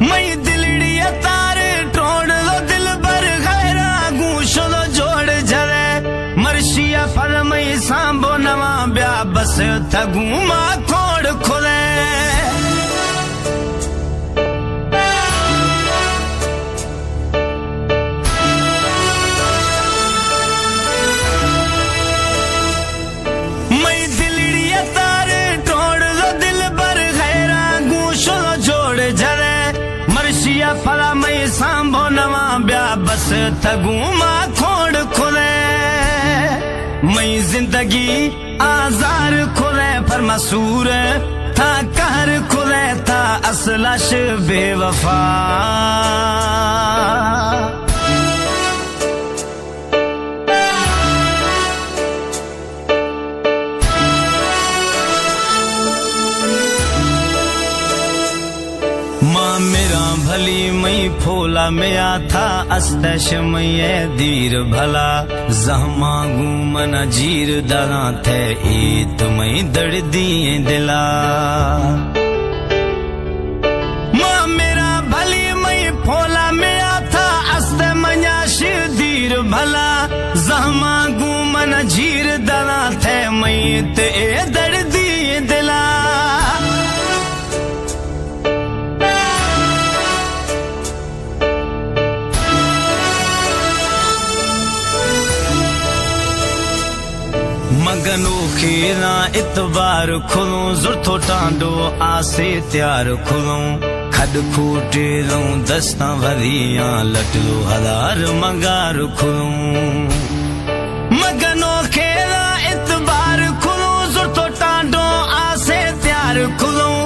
مئی دلڑی ءَ تار ٹونڈ دو دلبر، غیراں گوں شدو جوڑ جلے۔ مرشی ءَ پد مئی سانبو نواں بیا، بس تگوں ما کھوڑ کھلے۔ مئی دلڑی ءَ تار ٹونڈ دو دلبر، غیراں گوں شدو جوڑ جلے۔ مرشی ءَ پدا مئی سانبو نواں بیا، بس تگوں ما کھوڑ کھلے۔ مئی زندگی آزار کھلے، پر مسور تا قہر کھلے، تا اصل اش بے وفا۔ ما میراں بھلی مئی پھولا، میا تھا استش مئی اے دیر بھلا۔ زہماں گوں من جیر دراں تھے، ایت مئی دڑدی دلا۔ ما میراں بھلی مئی پھولا، میا تھا است مناش دیر بھلا۔ زہماں گوں من جیر دراں تھے، مئی تے اے دڑدی دلا۔ مگنو خیراں اتبار کھلوں، زرتو ٹانڈو آسے تیار کھلوں۔ کھڈ کھوٹے روں دستاں وریاں، لٹلو ہزار مگار کھلوں۔ مگنو خیراں اتبار کھلوں، زرتو ٹانڈو آسے تیار کھلوں۔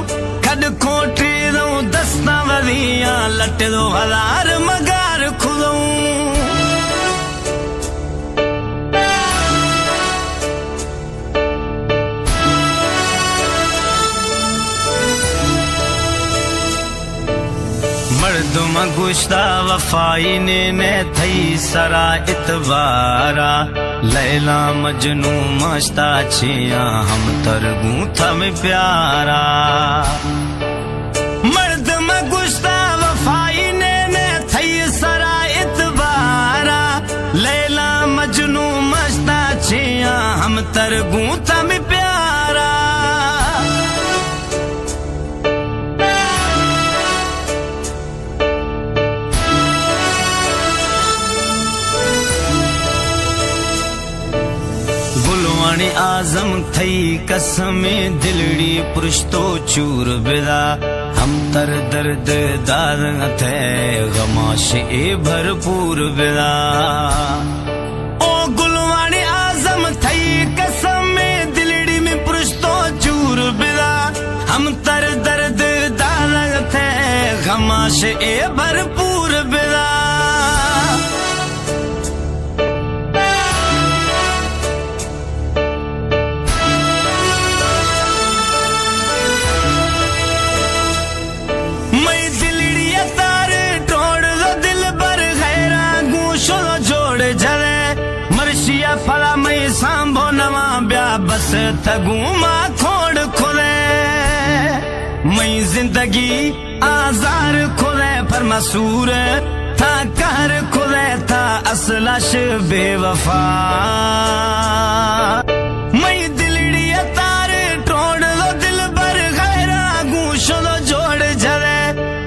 کھڈ کھوٹے روں دستاں وریاں، لٹلو ہزار مگار کھلوں۔ مردم گوشتا وفائی نے نے تھئی سرا اتبارا، لیلا مجنو ماشتا چیاں ہم تر گوں تھم پیارا۔ مردم گوشتا وفائی نے نے تھئی سرا اتبارا، لیلا مجنو ماشتا چیاں ہم تر گوں تھم پیارا۔ گلوانی اعظم تھئی قسم دلڑی پرشتو چور بدا، ہم تر درد دار تھے غماش اے بھرپور بدا۔ او گلوانی اعظم تھئی قسم دلڑی میں پرشتو چور بدا، ہم تر درد دار تھے غماش اے بھرپور بدا۔ مئی دلڑی ءَ تار ٹونڈ دو دلبر، غیراں گوں شدو جوڑ جلے۔ مرشی ءَ پدا مئی سانبو نواں بیا، بس تگوں ما کھوڑ کھلے۔ مئی زندگی آزار کھلے، پر مسور تا قہر کھلے، تا اصل اش بے وفا۔ مئی دلڑی ءَ تار ٹونڈ دو دلبر، غیراں گوں شدو جوڑ جلے۔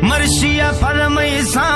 مرشی ءَ پد مئی سانبو